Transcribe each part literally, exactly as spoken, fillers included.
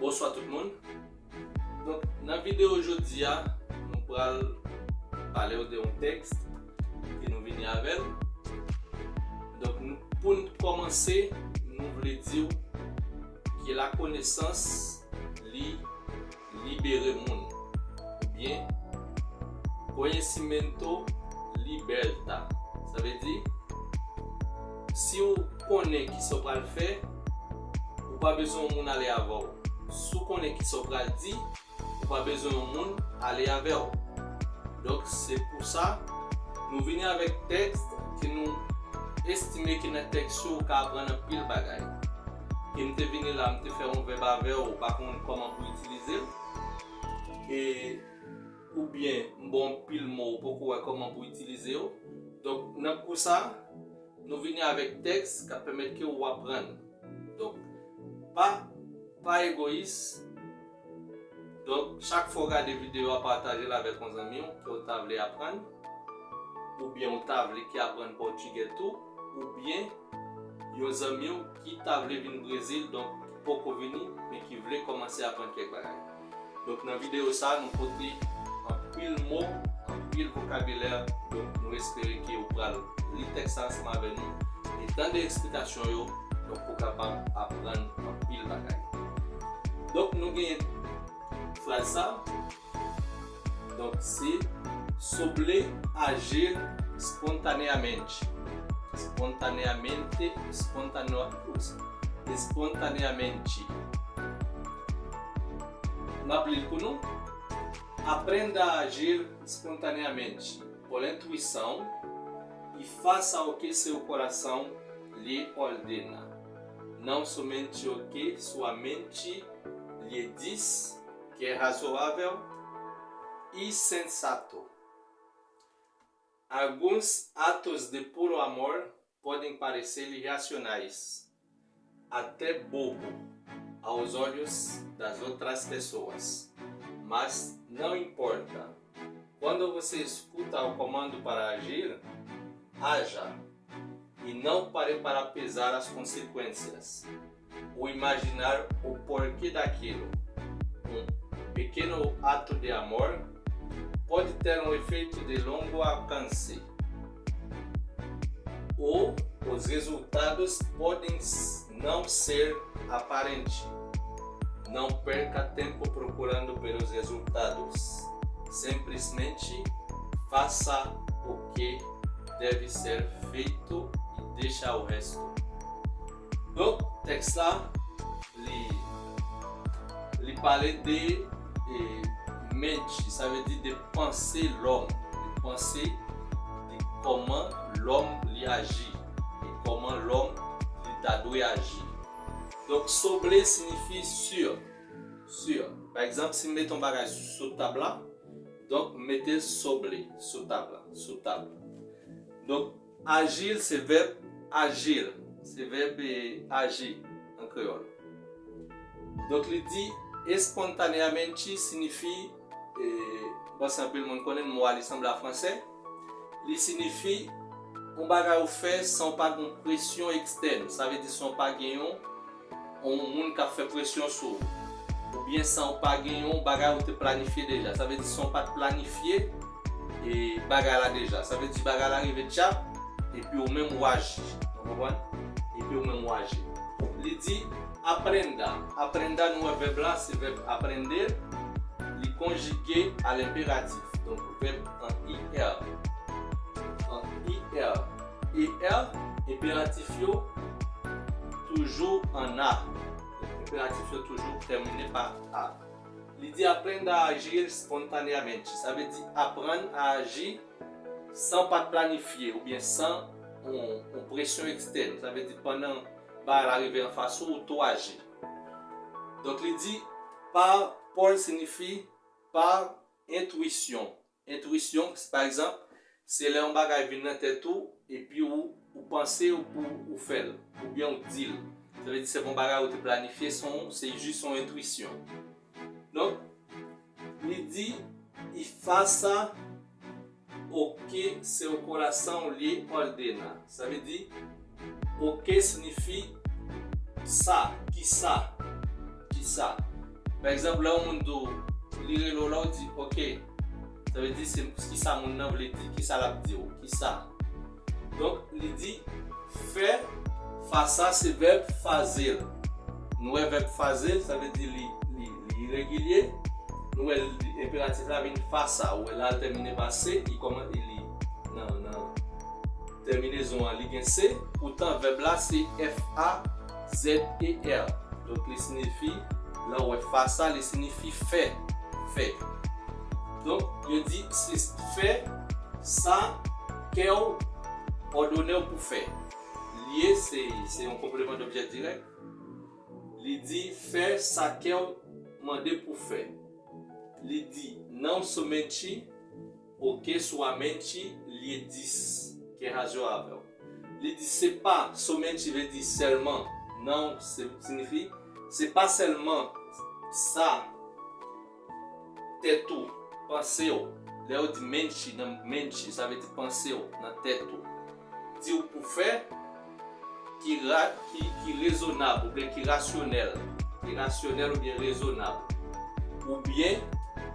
Bonswa tout moun. Donk, nan videyo jodi a, nou pral pale w de yon tèks ke nou vini avè l. Donk, nou, pou n kòmanse, nou vle di w ke lakonesans, li libere moun. Oubyen, conhecimento liberta. Sa vle di, si w konnen ki sa w pral fè, ou pa bezwen yon moun ale avè w. Si w konnen ki sa w pral di, ou pa bezwen yon moun ale avè w. Donk, se pou sa, nou vini avèk tèks ke nou estime ke nan tèks yo, ou ka aprann anpil bagay. Ke m te vini la, m te fè yon vèb avè w, ou pa konn kòman pou itilize l. E, oubyen, m ba w anpil mo, ou poko wè kòman pou itilize yo. Donk, nan kou sa, nou vini avèk tèks k ap pèmèt ke w aprann. Donk, pa, pa egoyis. Donk, chak fwa w gade videyo a, pataje l avèk yon zanmi w ke w ta vle aprann, oubyen w ta vle ki aprann pòtigè tou, oubyen yon zanmi w ki ta vle vin Brezil, donk ki poko vini, men ki vle kòmanse aprann kèk bagay. Donk, nan videyo sa, nou pote anpil mo, anpil vokabilè. Donk, nou espere ke w pral li tèks sa ansanm avè nou e tande eksplikasyon yo, donk, pou w kapab aprann anpil bagay. Donk, nou gen fraz sa. Donk, se sobre agir espontaneamente. Espontaneamente, espontane-, espontaneamente. M ap li l pou nou. Aprenda a agir espontaneamente, por intuição, e faça o que seu coração lhe ordena. Não somente o que sua mente lhe diz que é razoável e sensato. Alguns atos de puro amor podem parecer irracionais, até bobo, aos olhos das outras pessoas, mas não importa. Quando você escuta o comando para agir, haja, e não pare para pesar as consequências ou imaginar o porquê daquilo. Um pequeno ato de amor pode ter um efeito de longo alcance, ou os resultados podem s-, não ser aparente. Não perca tempo procurando pelos resultados. Simplesmente faça o que deve ser feito e deixa o resto. Donk, tèks la, li, li pale de, e, mente, sa vle di de panse lòm, de panse, de kòman lòm li aji, e kòman lòm li ta dwe aji. Donk, sobre siyifi sur, sur. Pa egzanp, si m mete yon bagay sou tab la, donk, m mete sobre sou tab la, sou tab. Donk, agir se vèb agir, se vèb, e, aji an kreyòl. Donk, li di espontaneamente siyifi, e, m panse anpil moun konnen mo a, li sanble a fransè. Li siyifi yon bagay ou fè san w pa gen presyon ekstèn. Sa vle di san w pa gen yon yon moun k ap fè presyon sou ou, oubyen san w pa gen yon bagay ou te planifye deja. Sa vle di san w pa t planifye, e, bagay la deja. Sa vle di bagay la rive tchap, epi ou menm ou aji. Ou konprann? Epi ou menm ou aji. Li di aprenda. Aprenda, nou wè vèb la, se vèb aprender. Li konjige a lenperatif. Donk, vèb an I R. An I R. I R, enperatif yo toujou an A. Enperatif yo toujou tèmine pa A. Li di aprenda a agir espontaneamente. Sa vle di aprann a aji san pa t planifye oubyen san yon, yon presyon ekstèn. Sa vle di pandan bagay la rive anfas ou, ou tou aji. Donk, li di pa, por siyifi pa entwisyon. Entwisyon, pa egzanp, se lè yon bagay vin nan tèt ou, epi ou, ou panse ou pou ou fè l, oubyen ou di l. Sa vle di se pa yon bagay ou te planifye, se yon, se jis yon entwisyon. Donk, li di, e faça o que seu coração lhe ordena. Sa vle di, o que siyifi sa, kisa, kisa. Pa egzanp, lè yon moun di w, li rele w la, w di, "Ok." Sa vle di, se kisa moun nan vle di, kisa l ap di w, kisa. Donk, li di, fè, fasa se vèb faze l. Nou wè vèb faze l, sa vle di li, li, li iregilye. Nou wè li, enperatif la vin fasa. Ou wè la, l tèmine pa se, li kòman, li nan, nan tèminezon an, li gen se. Poutan, vèb la se F A Z E R. Donk, li siyifi, lè w wè fasa, li siyifi fè, fè. Donk, yo di, se fè sa kè w òdone w pou fè. Li ye, se, se yon konpleman dobjè dirèk. Li di, fè sa kè w mande pou fè. Li di, não somente o que sua mente lhe diz, que é razoável. Li di, se pa, somente vle di sèlman, não, se, siyifi, se pa sèlman sa tèt ou, panse w. Lè yo di mente, nan mente, sa vle di panse w, nan tèt ou. Di w pou fè, ki, ra, ki, ki rezonab, oubyen ki rasyonèl. Ki rasyonèl oubyen rezonab. Oubyen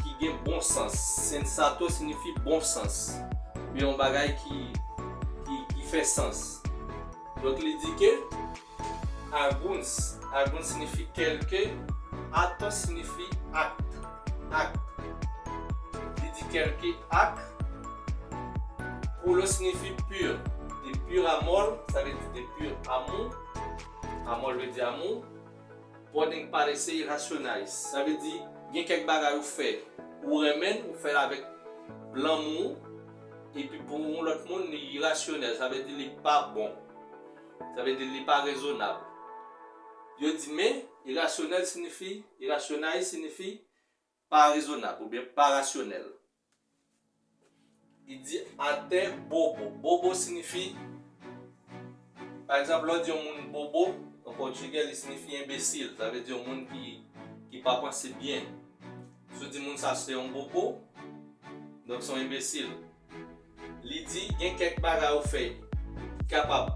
ki gen bon sans. Sensato siyifi bon sans. Oubyen yon bagay ki, ki, ki fè sans. Donk, li di ke alguns, alguns siyifi kèlke, ato siyifi ak, ak. Li di kèlke ak, puro siyifi pur, de pur amor, sa vle di de pur amor, amor vle di amou, podem parecer irracionais, sa vle di gen kèk bagay ou fè, ou renmen l, ou fè l avèk lanmou, epi pou yon lòt moun, li irasyonèl, sa vle di li pa bon. Sa vle di li pa rezonab. Yo di, men, irasyonèl siyifi, irracionais siyifi pa rezonab oubyen pa rasyonèl. Li di, até bobo. Bobo siyifi, pa egzanp, lè w di yon moun bobo, an pòtigè, li siyifi enbesil. Sa vle di yon moun ki, ki pa panse byen. Si w di moun sa se yon bobo, donk se yon enbesil. Li di, gen kèk bagay ou fè ki kapab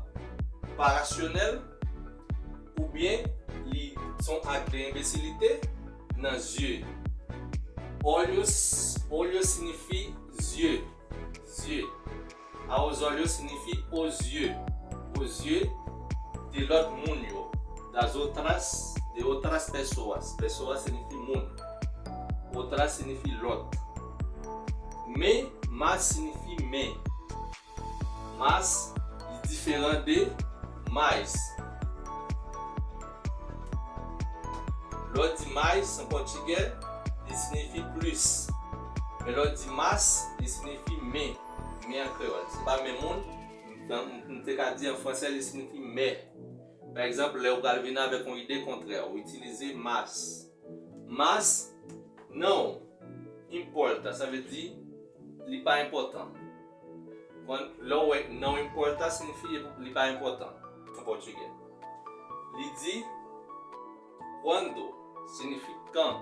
pa rasyonèl, oubyen li se yon ak de enbesilite nan zye. Olhos, olhos siyifi zye, zye. Aos olhos siyifi o zye, o zye de lòt moun yo. Das outras, de outras pessoas. Pessoas siyifi moun. Outras siyifi lòt. Men, mas siyifi men. Mas, li diferan de mais. Lè w di mais an pòtigè, li siyifi plis. Men lè w di mas, li siyifi men. Men an kreyòl. Se pa men moun, m, m, m te ka di an fransè, li siyifi mè. Pa egzanp, lè w pral vin avèk yon ide kontrè, ou itilize mas. Mas não importa, sa vle di li pa enpòtan. Quand, lè w wè não importa siyifi li pa enpòtan an pòtigè. Li di quando siyifi kan.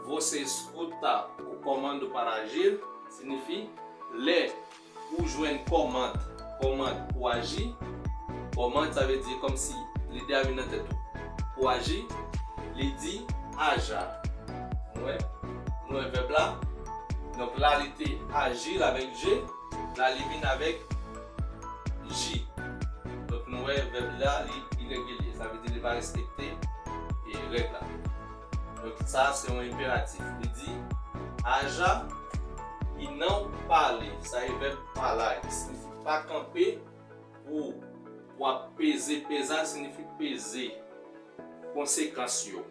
Você escuta o comando para agir siyifi lè ou jwenn kòmand, kòmand pou aji. Kòmand, sa vle di kòmsi lide a vin nan tèt ou. Pou aji, li di aja. Nou wè? Nou wè vèb la? Donk la, li te aji avèk je. La, li vin avèk ji. Donk nou wè vèb la, li iregilye. Sa vle di li pa respekte e règ la. Donk sa se yon enperatif. Li di, aja e não pare. Sa e vèb pare la. Li siyifi pa kanpe pou w ap peze. Peza siyifi peze. Konsekans yo.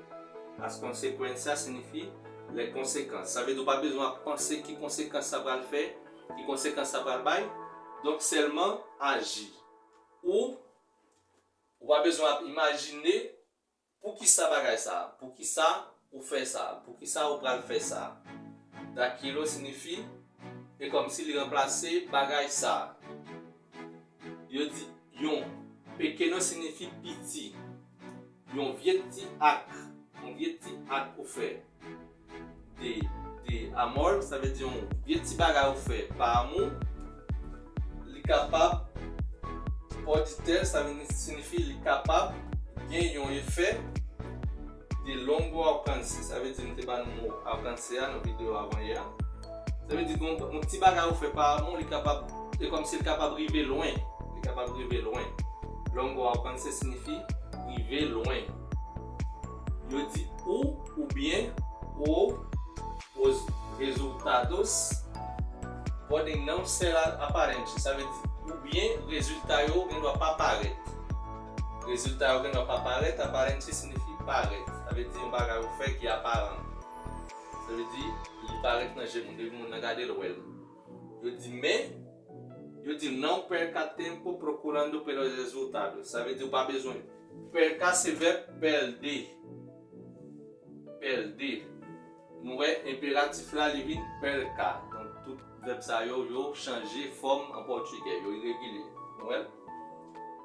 As consequências siyifi lè konsekans. Sa vle di w pa bezwen ap panse ki konsekans sa pral fè, ki konsekans sa pral bay. Donk sèlman aji. Ou, ou pa bezwen ap imajine poukisa bagay sa, poukisa ou fè sa, poukisa ou pral fè sa. Daquilo siyifi, e kòmsi li ranplase bagay sa. Yo di yon, pequeno siyifi piti. Yon vye ti ak, yon vye ti ak ou fè. De, de amor, sa vle di yon vye ti bagay ou fè pa amou. Li kapab, pòditè, sa vle siyifi li kapab gen yon efè de longo alcance. Sa vle di, m te ba nou mo alcance a nan videyo avan yè a. Sa vle di, gon, yon ti bagay ou fè pa amou, li kapab, se kòmsi li kapab rive lwen. Li kapab rive lwen. Longo alcance siyifi rive lwen. Yo di ou, oubyen, o, os resultados podem não ser aparentes. Sa vle di, oubyen rezilta yo gen dwa pa parèt. Rezilta yo gen dwa pa parèt, aparente siyifi parèt. Sa vle di yon bagay ou fè ki aparan. Sa vle di, li parèt nan je moun, depi moun nan gade l, wè l. Yo di, men, yo di, não perca tempo procurando pelos resultados. Sa vle di, ou pa bezwen. Perca se vèb pède. Pède. Nou wè, enperatif la, li vin perca. Donk, tout vèb sa yo, yo chanje fòm an pòtigè. Yo iregilye. Nou wè?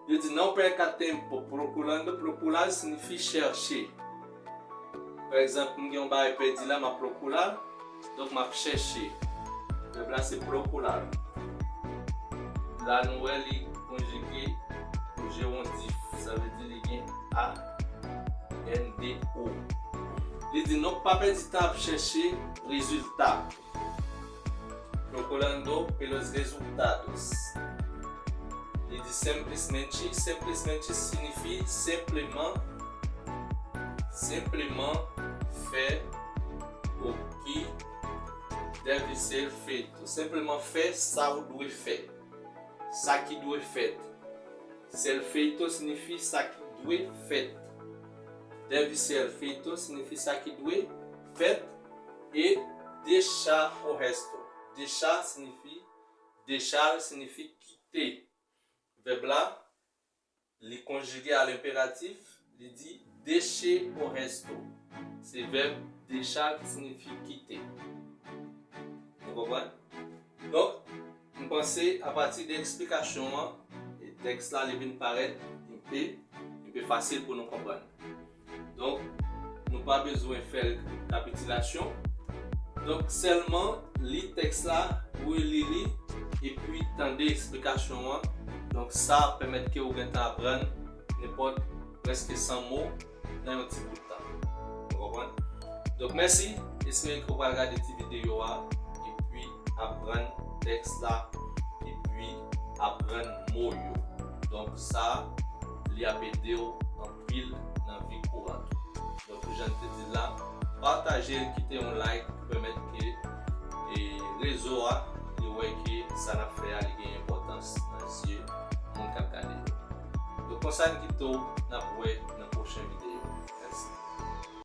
Yo di, não perca tempo procurando. Procurar siyifi chèche. Pa egzanp, m gen yon bagay pèdi la, m ap procurar. Donk, m ap chèche. Vèb la, se procurar. La, nou wè, li konjige o jerondif. Sa vle di, li gen a, n, d, o. Li di, nou pa pèdi tan ap chèche rezilta. Procurando pelos resultados. Li di, simplesmente. Simplesmente siyifi senpleman. Senpleman fè o que deve ser feito. Senpleman fè sa ou dwe fè. Sa ki dwe fèt. Ser feito siyifi sa ki dwe fèt. Deve ser feito siyifi sa ki dwe fèt. E deixar o resto. Deixar siyifi, deixar siyifi kite. Vèb la, li konjige a lenperatif, li di deixe o resto. Se vèb deixar ki siyifi kite. Nou konprann? Donk, m panse apati de eksplikasyon an, e tèks la li vin parèt enpe, enpe fasil pou nou konprann. Donk, nou pa bezwen fè rekapitilasyon. Donk, sèlman li tèks la, reli li, epi tande eksplikasyon an. Donk, sa ap pèmèt ke ou gentan aprann nenpòt prèske san mo nan yon ti bout tan. Ou konprann? Donk, mèsi. Espere ke w pral gade ti videyo a, epi aprann tèks la, epi aprann mo yo. Donk, sa, li ap ede w anpil nan vi kouran tou. Donk, jan m te di l la, pataje l, kite yon like pou pèmèt ke, e, rezo a, li wè ke sa n ap fè a, li gen enpòtans nan zye moun k ap gade yo. Donk, konsa n kite w, n ap wè nan pwochen videyo.